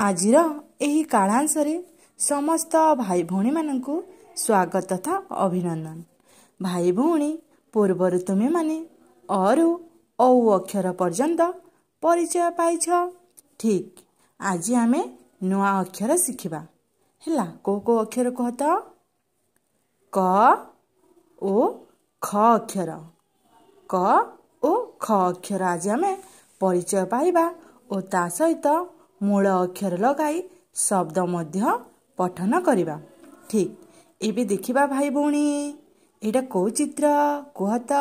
ଆଜିର ଏହି କାଳାଂଶରେ ସମସ୍ତ ଭାଇ ଭଉଣୀମାନଙ୍କୁ ସ୍ୱାଗତ ତଥା ଅଭିନନ୍ଦନ। ଭାଇ ଭଉଣୀ, ପୂର୍ବରୁ ତୁମେମାନେ ଅରୁ ଔ ଅକ୍ଷର ପର୍ଯ୍ୟନ୍ତ ପରିଚୟ ପାଇଛ। ଠିକ୍, ଆଜି ଆମେ ନୂଆ ଅକ୍ଷର ଶିଖିବା। ହେଲା, କେଉଁ କେଉଁ ଅକ୍ଷର କୁହ ତ? କ ଓ ଖ ଅକ୍ଷର। କ ଓ ଖ ଅକ୍ଷର ଆଜି ଆମେ ପରିଚୟ ପାଇବା ଓ ତା ସହିତ ମୂଳ ଅକ୍ଷର ଲଗାଇ ଶବ୍ଦ ମଧ୍ୟ ପଠନ କରିବା। ଠିକ୍, ଏବେ ଦେଖିବା ଭାଇ ଭଉଣୀ, ଏଇଟା କେଉଁ ଚିତ୍ର କୁହ ତ?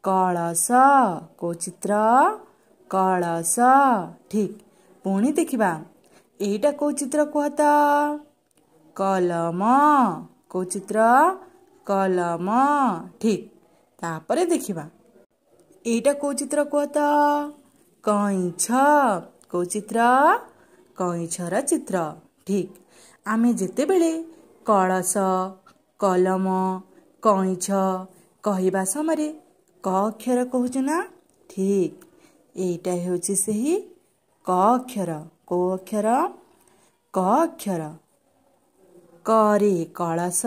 କଳସ। କେଉଁ ଚିତ୍ର? କଳସ। ଠିକ୍, ପୁଣି ଦେଖିବା, ଏଇଟା କେଉଁ ଚିତ୍ର କୁହ ତ? କଲମ। କେଉଁ ଚିତ୍ର? କଲମ। ଠିକ୍, ତାପରେ ଦେଖିବା, ଏଇଟା କେଉଁ ଚିତ୍ର କୁହ ତ? କଇଁଛ। କେଉଁ ଚିତ୍ର? କଇଁଛର ଚିତ୍ର। ଠିକ୍, ଆମେ ଯେତେବେଳେ କଳସ, କଲମ, କଇଁଛ କହିବା ସମୟରେ କ ଅକ୍ଷର କହୁଛୁ ନା? ଠିକ୍, ଏଇଟା ହେଉଛି ସେହି କ ଅକ୍ଷର। କେଉଁ ଅକ୍ଷର? କ ଅକ୍ଷର। କରେ କଳସ,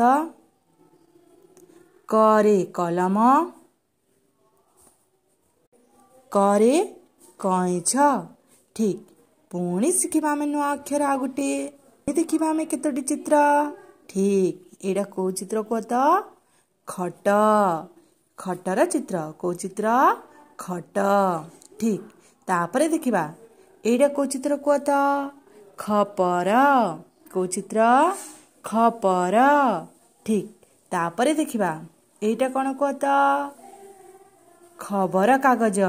କରେ କଲମ, କରେ କଇଁଛ। ଠିକ୍, ପୁଣି ଶିଖିବା ଆମେ ନୂଆ ଅକ୍ଷର ଆଉ ଗୋଟିଏ। ଦେଖିବା ଆମେ କେତୋଟି ଚିତ୍ର। ଠିକ୍, ଏଇଟା କେଉଁ ଚିତ୍ର କୁହ ତ? ଖଟ। ଖଟର ଚିତ୍ର। କେଉଁ ଚିତ୍ର? ଖଟ। ଠିକ୍, ତାପରେ ଦେଖିବା, ଏଇଟା କେଉଁ ଚିତ୍ର କୁହ ତ? ଖପର। କେଉଁ ଚିତ୍ର? ଖପର। ଠିକ୍, ତାପରେ ଦେଖିବା, ଏଇଟା କ'ଣ କୁହ ତ? ଖବର କାଗଜ।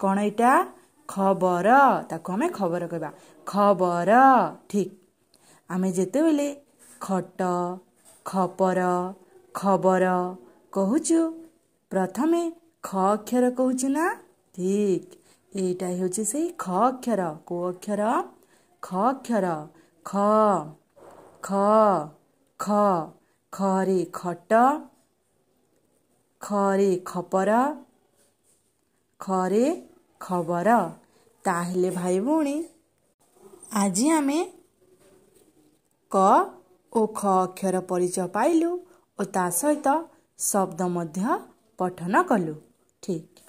କ'ଣ ଏଇଟା? ଖବର। ତାକୁ ଆମେ ଖବର କହିବା, ଖବର। ଠିକ୍, ଆମେ ଯେତେବେଳେ ଖଟ, ଖପର, ଖବର କହୁଛୁ, ପ୍ରଥମେ ଖ ଅକ୍ଷର କହୁଛୁ ନା? ଠିକ୍, ଏଇଟା ହେଉଛି ସେଇ ଖ ଅକ୍ଷର। କେଉଁ ଅକ୍ଷର? ଖ ଅକ୍ଷର। ଖ ଖ ଖ। ଖରେ ଖଟ, ଖରେ ଖପର, ଖରେ ଖବର। ତାହେଲେ ଭାଇ ଭଉଣୀ, ଆଜି ଆମେ କ ଓ ଖ ଅକ୍ଷର ପରିଚୟ ପାଇଲୁ ଓ ତା ସହିତ ଶବ୍ଦ ମଧ୍ୟ ପଠନ କଲୁ। ଠିକ୍।